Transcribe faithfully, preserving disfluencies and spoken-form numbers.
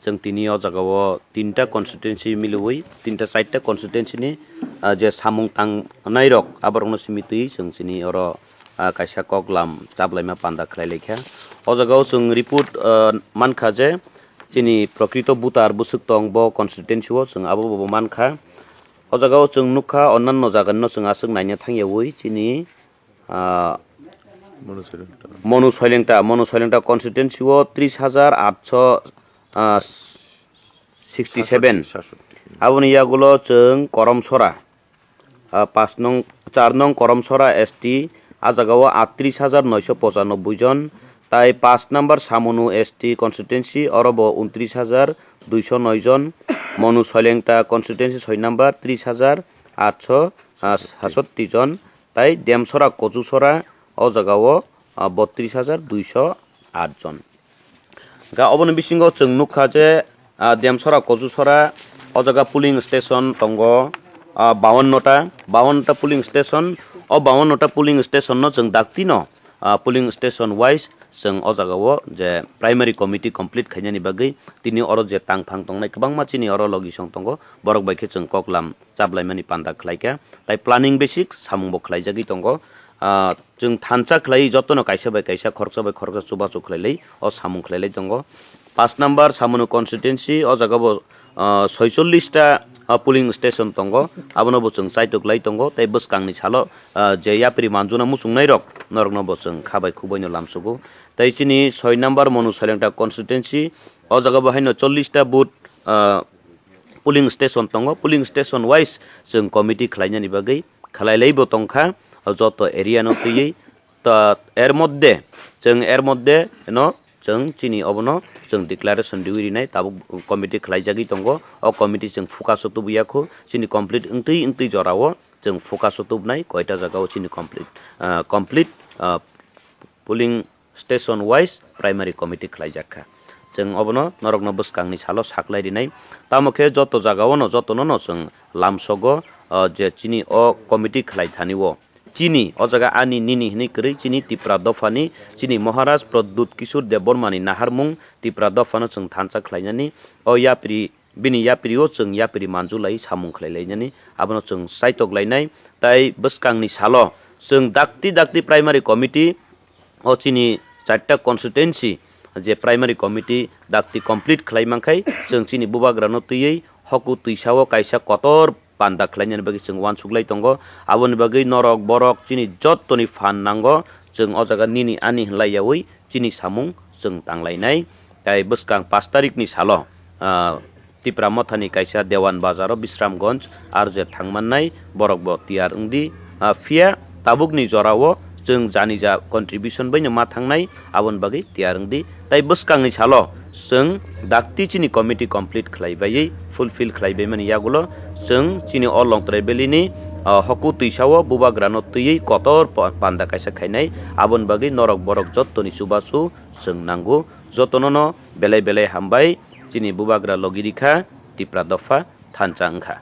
Chwng tini o jagao tinta constituency miliwi, tinta charta constituency ni, ah, je samung tangnai rok, aborokno simi twi chwng chini oro, ah, kaisa koklam chaplaima panda khlai laikha. O jagao chwng report, ah, mankha je chini prokrito voter bwswk tong bo constituency o, chwng abo bo mankha. O jagao chwng nukha, onnanno jaganino chwng aswk naina thangyawi chini, ah, Monu Soilengta. Monu Soilengta, Monu Soilengta constituency o tris hajar atso, ah, sixty seven. Sasotti, sasotti. Aboni yagulo chwng Koromsora, ah, pas nong, char nong Koromsora S T, ah jagao atris hajar noisho pochanobboi jon, tai pas number Samunu S T constituency, oro bo untris hajar duisho noi jon, Monu Soilengta constituency soi number tris hajar atso, ah, sasotti jon, tai Demsora Kochusora o jagao, ah, botris hajar duisho at jon. Ga oboni bisingo chwng nukha je, ah, Demsora Kochusora o jaga polling station tongo, ah, bawanno ta, bawanno ta polling station, o bawanno ta polling station no chwng daktino, ah, polling station wise chwng o jagao je primary committee complete khainani bagwi tini oro je tangphang tongnai kwbangma chini oro logisong tongo, borok bai khe chwng koklam chaplaimani panda khlaikha, tai planning basic samungbo khlaijagwi tongo. Ah, chwng thansa khlai jotono kaisa bai kaisa, khoroksa bai khoroksa chubachu khlailai o samung khlailai tongo. Pas number Samunu constituency, o jagao bo, ah, soicholish ta, ah, polling station tongo, abono bo chwng chaitok lai tongo, tei bwskangni salo, ah, je yapri manjuna muchungnai rok norokno bo chwng kha bai khuk baino lamsugo. Tei chini soi number Monu Soilengta constituency, o jagao bo haino chollish ta booth, ah, polling station tongo, polling station wise chwng committee khlainani bagwi khlailaibo tongkha, joto area no twiwi. Ta er moddhe, chwng er moddhe no chwng chini obono chwng declaration riwi rinai tabuk committee khlaijagwi tongo. O committee chwng focus o tubuya kho, chini complete wngtwi wngtwi jorao chwng focus o tubunai koita jagao chini complete, ah, complete, ah, polling station wise primary committee khlaijak kha. Chwng obono norokno bwskangni salo saklai rinai. Tamo khe joto jagao no, jotono no chwng lamsogo, ah, je chini o committee khlai thani o. Chini o jaga ani nini hinwi kwrwi chini Tipra dophani, chini Maharaj Pradyut Kishore Debbarmani naharmung Tipra dophano chwng thansa khlainani. O yapri, bini yapri o chwng yapri manjulai samung khlailainani, abono chwng saitok lainai. Tai bwskangni salo chwng dakti dakti primary committee o chini charta constituency je primary committee dakti complete khlai mankhai, chwng chini bubagrano twiwi hoku twisao kaisa kotor panda khlainani bagwi chwng uansuk lai tongo. Aboni bagwi norok borok chini jottoni phan nango, chwng o jaga nini ani hinlai yaui chini samung chwng tanglainai. Tai bwskang pash tarikni salo, ah, Tipra Mothani kaisa Dewan Bazar o Bisramganj R J thangmannai borok bo tiyar wngdi. Ah, phiya tabukni jorao chwng janija contribution baino ma thangnai, aboni bagwi tiyar wngdi. Tai bwskangni salo chwng dakti chini committee complete khlai baiwi, fulfill khlai baimani yagulo chwng chini o Longtrai Valley ni, ah, hoku twisao bubagrano twiwi kotor pa-, panda kaisa khainai. Aboni bagwi norok borok jottoni chubachu chwng nango. Jotono no belai belai hambai, chini bubagra logi rikha, Tipra dopha thansa wngkha.